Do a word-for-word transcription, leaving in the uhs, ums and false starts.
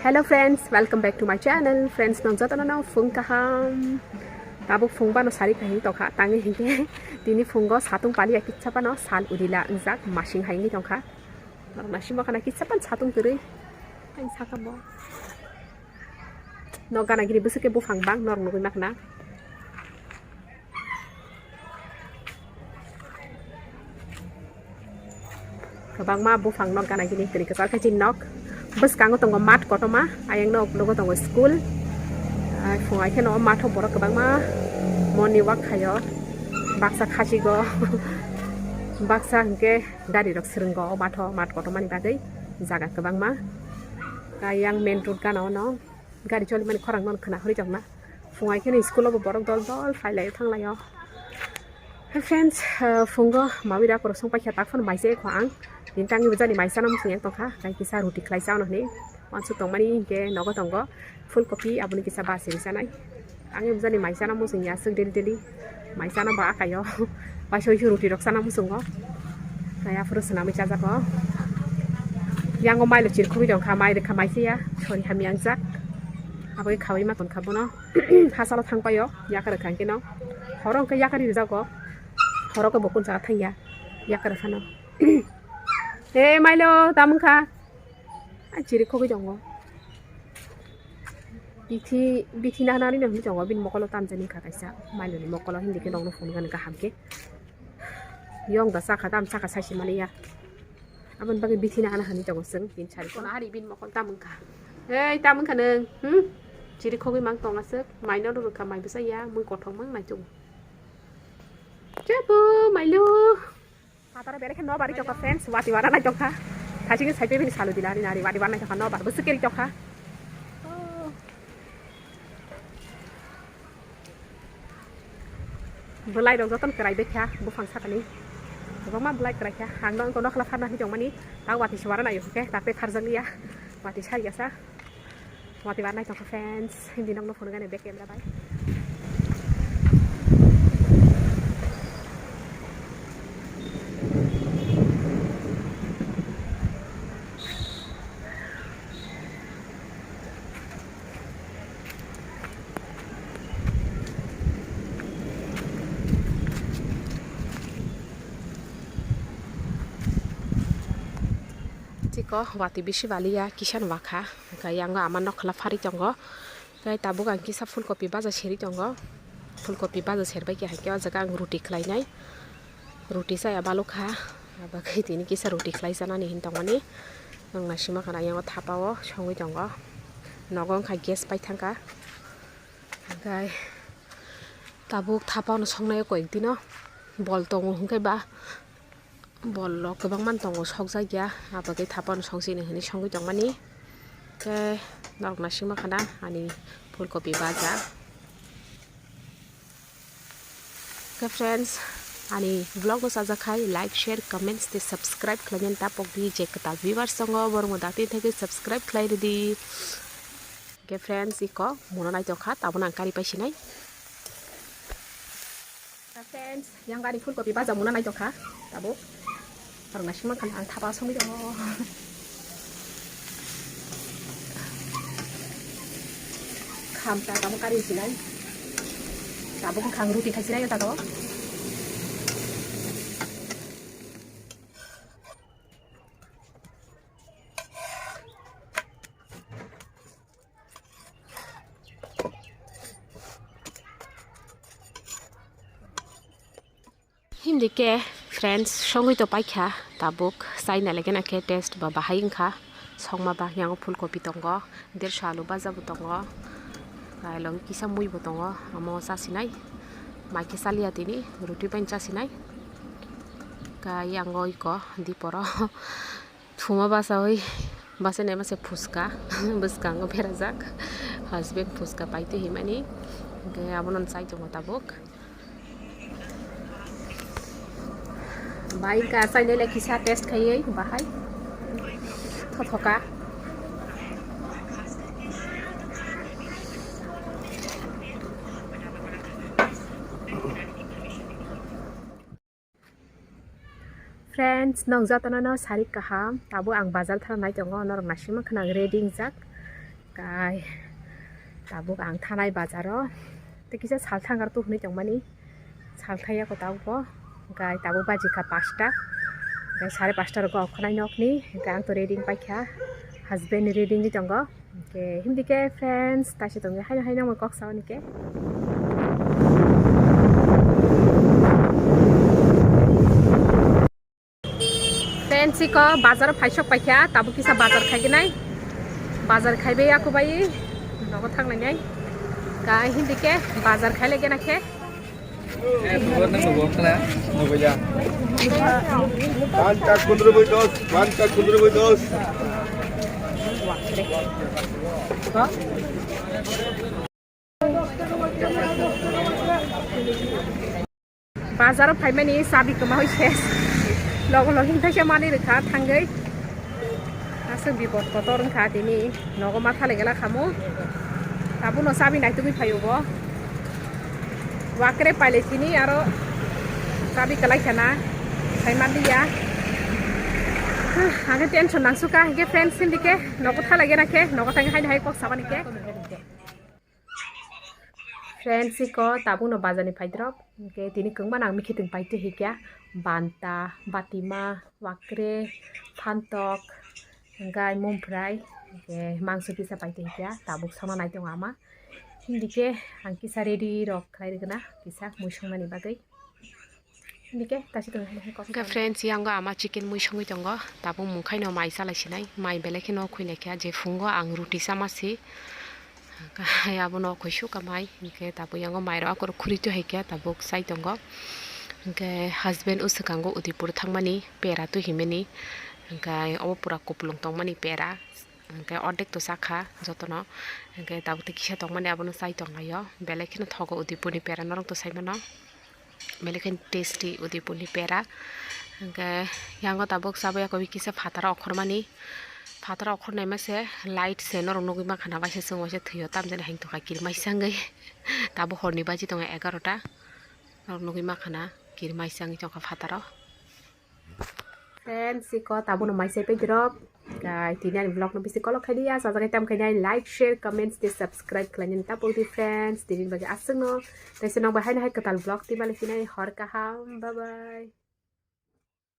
Hello friends, welcome back to my channel. Friends, nong jotono no phung kaham. Tabuk phung bano sari kahim tokha, tangi hingke tini phungo satung paliya kitsa bano sal udila wngjak masing hai wngwi tongkha. Norok naising bokana kitsa pan satung kwrwi. Ang saka bo. Nok gana gini bwswk khe buphang bang norok nugwi makhna. Kwbangma buphang nok gana gini kwrwi kwchar khe chini nok. Bwskango tongo mat kotorma, ayang nok nugo tongo school. Ah, phung ai kheno matho borok kwbangma morning walk khaio. Baksa khasigo, baksa hinkhe gari rok swrwngo o matho, mat kotormani bagwi jaga kwbangma. Ayang main road gana ono gari cholimani khorang no khwna hori tongna. Phung ai kheno school o bo borok dol dol phai lai thang lai o. Hey friends, uh, phungo mawi rak rosong paikha tak phano maisa ekho ang. Tini tangi bujani maisa no musung yang tongkha. Kai kisa ruti khlai sa ono hini. Wansuk tongmani hinkhe nogo tongo. Full copy aboni kisa basi ri sanai. Tangi bujani maisa no musung ya suk daily daily. Maisa no ba akayo. Paisa oi ruti rok sana musungo. Kaya phuru swnamwi chajago. Yango mailo chirkhugwi tongkha, mai rwkha maisa ya. Sori hamya wngjak. Aboni khawi ma tongkha bono. Hasalo thang paio, yakar rwkha hwnkhe no. Horo hwnkhe yakar rijago. Horo khe bo kun jaga thangya. Yakar rwkha no. E mailo, tamung kha. A chiri khogwi tongo. Bithi, bithi nahana ri nahani tongo, bini mokolo tamjani kha kaisa. Mailoni mokolo hindi khe nokno phunukani kaham khe. Yong da sakha, tam sakha saisi maliya. Aboni bagwi bithi nahana hani tongo chwng, bini sari kono hari bini mokol tam wngkha. Ei, tam wngkha nwng, hmm? Chiri khogwi mang tong aswk, maino rwrwkha, mai bwsa ya, mui kothok mang nai tongo. Chabu, mailu. Pataro bere khe no bari tokha friends, wati wara nai tokha. Thachigwi sai pebini salu dilari nari, wati wara nai tokha, no bar bwswk keri tokha. Oh. Bwlai rok jotono kwrai bai kha buphang sakani. Kwbangma bwlai kwrai kha. Ang no wngkha nokla pharna hinwi tongmani. Ta wati se wara nai hwnkhe ta pe kharjak liya. Wati sari ya sa. Wati wara nai tongkha friends. Hindi nokno phunukani back camera bai. Tiko wati bisi baliya kisa ni wakha, hwnkhe yango ama nokla phari tongo, tei tabuk ang kisa phulkopi baja seri tongo, phulkopi baja serbai khe hai khe o jaga ang ruti khlainai. Ruti chaya balukha, abagwi tini kisa ruti khlai chanani hin tongmani. Ang naisingma khana yango thapa o songwi tongo. Nogo wngkha gas paithangkha. Hwnkhe tabuk thapa no songnai o koyek dino. Bol tongo hwnkhe ba bol rok kwbangma tongo sokjakya. Abagwi thapa no songchini hinwi songwi tongmani. Khe norok naisingma khana ani phulkopi baja. Khe friends, ani vlog no chajakhai like, share, comments tei subscribe khlainani ta pokdi, je kwtal viewers tongo borokno dati thagwi subscribe khlai rwdi. Khe friends, iko muna naitokha, tabukno ang kari paisinai. Friends, yang gari phulkopi baja muna naitokha, tabuk. Parang nasi makan ang thapa songwi tongo. Kham ta tamo kari sinai. Tabuk khang ruti khai sinai ta to. Hindi khe friends, songwi to paikha tabuk, chaina lagena khe taste ba bahai wngkha. Songma ba yango phulkopi tongo, derso alu baja bo tongo, kisa mui bo tongo, omo chasinai. Mai khe chaliya tini, ruti bai chasinai. Khe yango iko diporo. Thuma basawi, basainai masa phuska, bwskango berajak, husband phuska paitwi himani, hwnkhe abono chai tongo tabuk. Bai ka chainai le kisa taste khaiwi bahai thothoka. Friends, nong jotono no sari kaham. Tabuk ang bazar thana nai tongo, norok naisingma khna ready wngjak. Kai tabuk ang thanai bazaro. Tei kisa salthang ar tu hwnwi tongmani. Salthai yako tabuk bo. Kai tabuk baji kha pasta. Kai sare pasta rogo okhanai nokni. Kai ang to ready paikha. Husband ready ni tongo. Ke hindi ke friends, tashi tongo. Hai hai nang kok sauni ke. Friends, iko bazar o phaisok paikha, tabuk kisa bazar khaigenai. Bazar khaibai aku bai nogo thanglainai. Ka hindi ke bazar khailai gena khe. Pancha kundru bai dos, pancha kundru bai dos. Bazaro phaimani chabi kwma hoi ses. Logo logo himthaisa manwi rwkha thangwi. Aswk bipot kotor wngkha tini. Nogo ma thalai gela khamu. Tabukno chabi naitugwi phaio bo. Wakre pailai tini aro chabi kwlai khana. Phai manliya. Hwh, ang khe tension nangsukha. Hwnkhe friends, sindike nogo thalai gena khe nogo thangwi haino hai kok sabani khe. Friends, iko tabukno bazarni phaidrop, hwnkhe tini kwbangma nang mikhitung paitwi hikya, banta, batima, wakre, phantok, hwnkhe mumprai, hwnkhe mangso kisa paitwi hikya, tabuk songna naitongo ama. Hindike ang kisa ready rok khlai rwgwna, kisa mui songnani bagwi. Hingke friends, yango ama chicken mui songwi tongo. Tabuk mungkhaino mai chalai sinai. Mai belai kheno khwi naikha, je phungo ang ruti chama si. Abono khwi sukha mai. Hingke tabuk yango mairok akorok khuri twi haikhe tabuk chai tongo. Hingke husband o swkango Udaipur thangmani pera twi himani. Hingke obo pura kupulung tongmani pera. Hingke ordek to chakha jotono. Hingke tabuk tei kisa tongmani abono chai tonglaio. Belai kheno thogo Udaipurni pera norok to saimano. Belai khe tasty Udaipurni pera. Hingke yango tabuk chabai yakobi kisa phataro okhormani. Phataro okhornaima se light se norok nugwi mankha na, waisa chwng waisa thwio tamjani hang tongkha kirmai sangwi. Tabuk horni baji tongo egarota. Norok nugwi mankha na kirmai sangwi tongkha phataro. Friends, iko tabukno mai sai paidrop. Kai tini ani vlog no bisi kolok khai dia, sajagwi tam khai dia, like, share, comments tei subscribe khlai nini tabuk di friends. Tini bagwi aswkno. Tei se nokbai haino hai kwtal vlog twi malai sinai hor kaham. Bye bye.